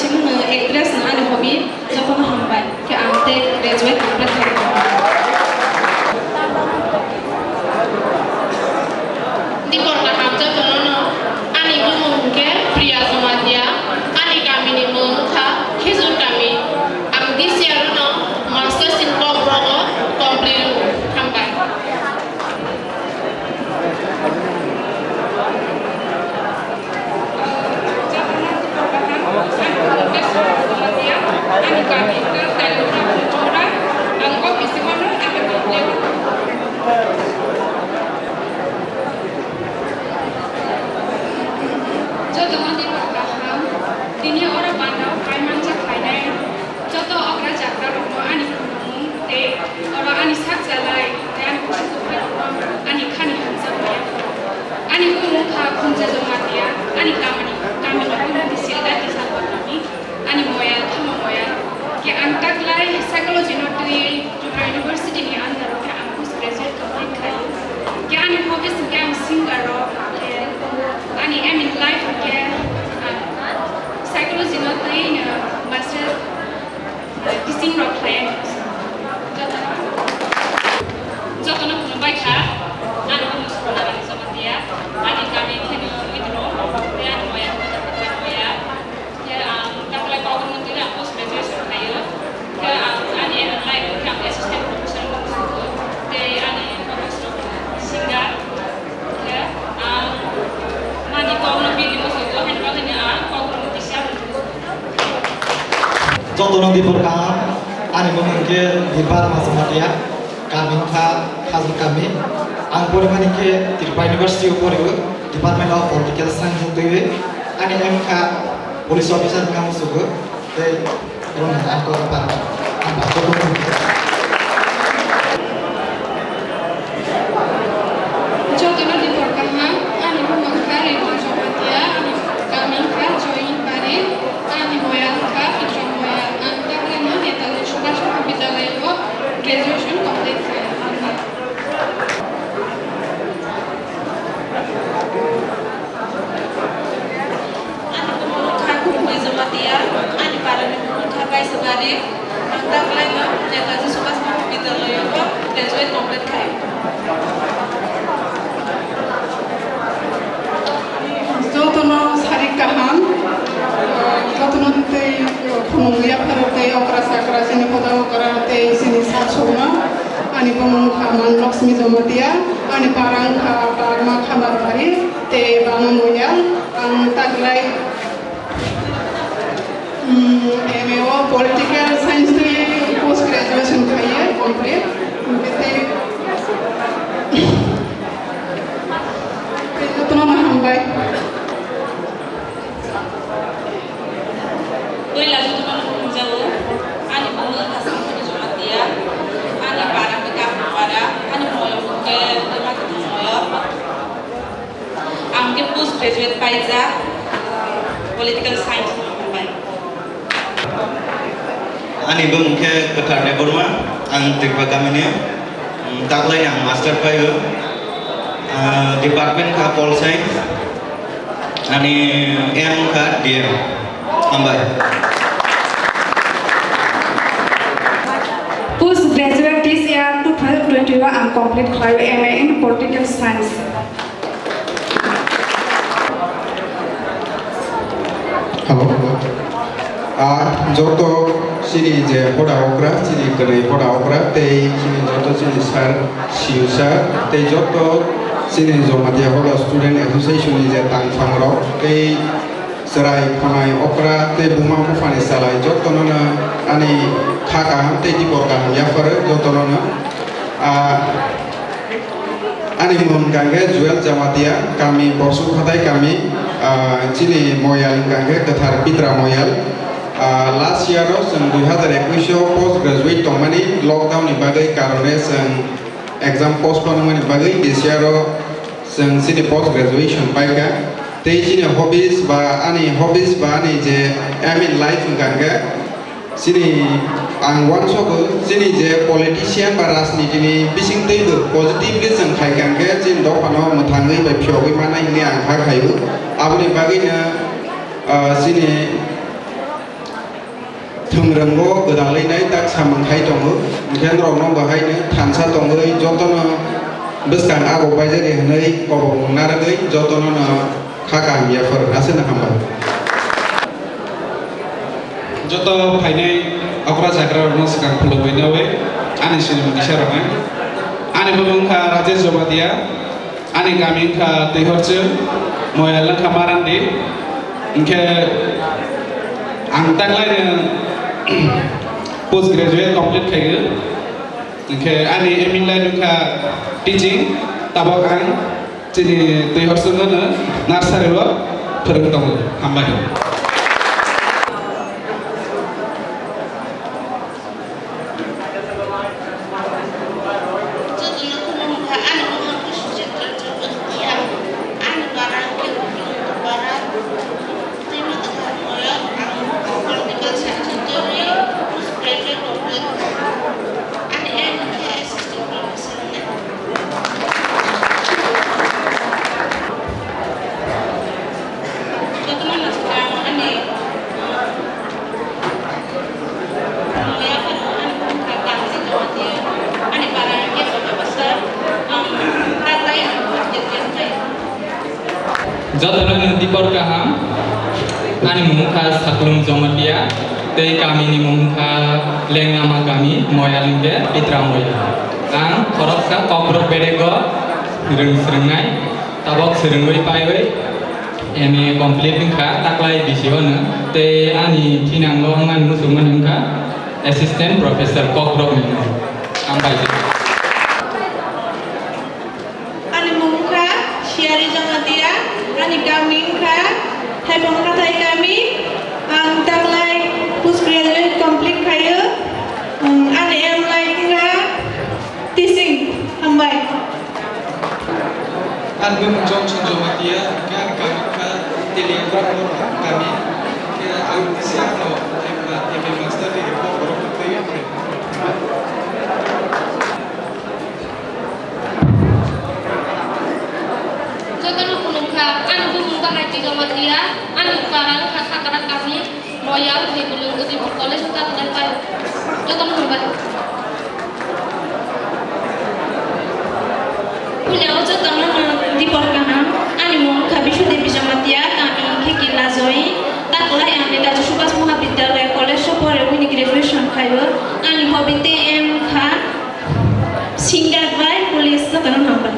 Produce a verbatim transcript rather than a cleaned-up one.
Chwngno actress no ani hobby, jotono hambai khe ang tei graduate complete khairokha. Dipor kaham jotono no, ani bumung hwnkhe Priya Jamatia, ani kamini mung wngkha Khejur kami. Ang this year no masters in Kokborok o complete wngo. Hambai. Jotono dipor kaham, tini oro pandao phai manjak khainai. Joto okra chakrarokno ani khulumung tei oro ani sak chalai tei ani kusu kuphairokno ani khani hamjakmaya. Ani bumung kha Khumja Jamatia, ani kamini, kamini bumung khe Silda Kisa Kotlani, ani moyal khe Momoyal. Khe ang taklai psychology no twi Tripura University ni under o khe ang post graduate complete khai. Khe ani hobbies hwnkhe ang singer rok, khe ani aim in life hwnkhe ang psychology no twi no master, eh, teaching rok khlai ani. Jotono, jotono khulumbai kha, ani bumung Sukhna Rani Jamatia, ani kami khe no Witro, tei ani moyal khe Moyal. Khe ang taklai Kokborok ni twi ang post graduation khaio. Khe ang ani aim in life khe ang assistant professor wngwi tongo. Tei ani hobbies rok singer. Khe ang mani kokno bini muchungo, haini bagwino ang Kokborok ni twi siya. Jotono dipor kaham, ani bumung khe Dipar Jamatia. Kami wngkha Khajur kami. Ang porimani khe Tripura University o porio, Department of Political Science wngtwi. Ani aim wngkha police officer wngna muchungo. Tei rwngni ang kok bar ang bar joto wngkha. Jotono dipor kaham, ani bumung wngkha Rintu Jamatia, ani kami wngkha Join Bari, ani moyal wngkha Bikram Moyal. Ang taklai no Netaji Subhash Mahavidyalaya o graduation complete khai. Ani bumung wngkha Khumui Jamatia, ani parani bumung wngkha Baisabari. Ang taklai no Netaji Subhash Mahavidyalaya o graduate complete khai. Jotono sarik kaham, jotono tei khulumwi yapharo tei okra chakra chini hoda okra tei chini sak sokno. Ani bumung wngkha Manlaxmi Jamatia, ani para wngkha Parma Khamarbari tei Bama Moyal. Ang taklai Hmm, M A o Political Science twi post graduation khaiye complete. Hwnkhe tei, tei jotono no hambai. Puila jotono no khulumjago. Ani bumung wngkha Sangkuni Jamatia, ani para wngkha Kampung para, ani moyol wngkha Dema Kithang moyol. Ang khe post graduate paijak, political science no hambai. Ani bumung khe Kwthar Debbarma, ang Tripura kamini, um, taklai ang master paio, uh, department kha Pol Science, ani aim kha D M. Hambai. Post graduate this year two thousand twenty-one ang complete khlaio M A in Political Science. Hello. Ah, joto chini je hoda okra, chini kwnwi hoda okra, tei chini joto chini sir, C U sir, tei joto chini Jamatia Hoda Student Association ni je tangphang rok, tei chwrai khonai okra, tei buma buphani salai, jotono no ani kha kaham tei dipor kaham yapharo jotono no. Ah, Ani mung hwnkha khe Joel Jamatia, kami Borsuk Hathai kami, ah, chini moyal hwnkha khe Kwthar Pitra moyal. Ah, last year o chwng dui hazar ekwis o post graduate tongmani, lockdown ni bagwi karone chwng exam postpone wngmani bagwi this year o chwng chini post graduation paikha. Tei chini hobbies ba ani hobbies ba ani je aim in life hwnkha khe, Chini ang uansukgo, chini je politician ba rajniti ni bisingtwibo positively chwng khaikha hwnkhe chini dophano mwthangwi bai phiyogwi mannai hwnwi ang kha khaio. Aboni bagwino, ah, chini Rwngo gwdalwi nai tak samung khai tongo, hwnkhe norokno bo haino thansa tongwi jotono bwskang abo baijari hwnwi kobor narwgwi jotono no kha kaham ya phwrwng aswkno hambai. Joto phainai okra chakrarokno swkang khulumwi nawi ani sinimung kisa rwnai. Ani bumung wngkha Rajesh Jomatia. Ani kami wngkha Twihorchwng, Moyal wngkha Marandi. Hinkhe ang taklaino post graduate complete khaio. Hinkhe ani aiming line wngkha teaching, tabok ang chini Twihorchwngno nursery o phwrwng tongo. Hambai. Jotono khulumkha, ani bumung khe Suchitra Jamatia, ani para hwnkhe Upilung Para, tei Matwkhar Moyal, ang political science ni twi postgraduate complete kha. Ani aim hwnkhe assistant professor wngna. Jotono no swkang ani, uh, Jotono no dipor kaham. Ani mung kha Saklung Jomatia, tei kami ni mung kha Lengnama kami, Moyal hwnkhe Pitra Moyal. Ang khoroksa Kokborok bedego rwng swrwngnai, tabok swrwngwi paiwi M A complete wngkha taklai B C O no, tei ani thinango wngmani muchungmani wngkha Assistant Professor Kokborok ni. Hambai. Ani mung wngkha Siyari Jamatia, ani kami wngkha Thaipong Kathai kami, ang taklai post graduate complete khaio, ang ani aim line wngkha teaching. Hambai. Ang bumung Johnson Jamatia, hwnkhe ang kami wngkha Teliangrang kami, hwnkhe ang teaching no M A master degree borok twi. Jotono khulumkha, ani bumung Bahai Jamatia, ani para wngkha Sakra kami, Moyal Bibulung Udaypur College wngkha Tulaipal. Jotono hambai. Puila o jotono no dipor kaham, ani mung wngkha Bishu Devi Jamatia, kami wngkha Kilajoi, taklai ang Netaji Subhash Mahavidyalaya College o pore wngwi graduation khaio, ani hobby tei aim wngkha singer bai police, jotono hambai.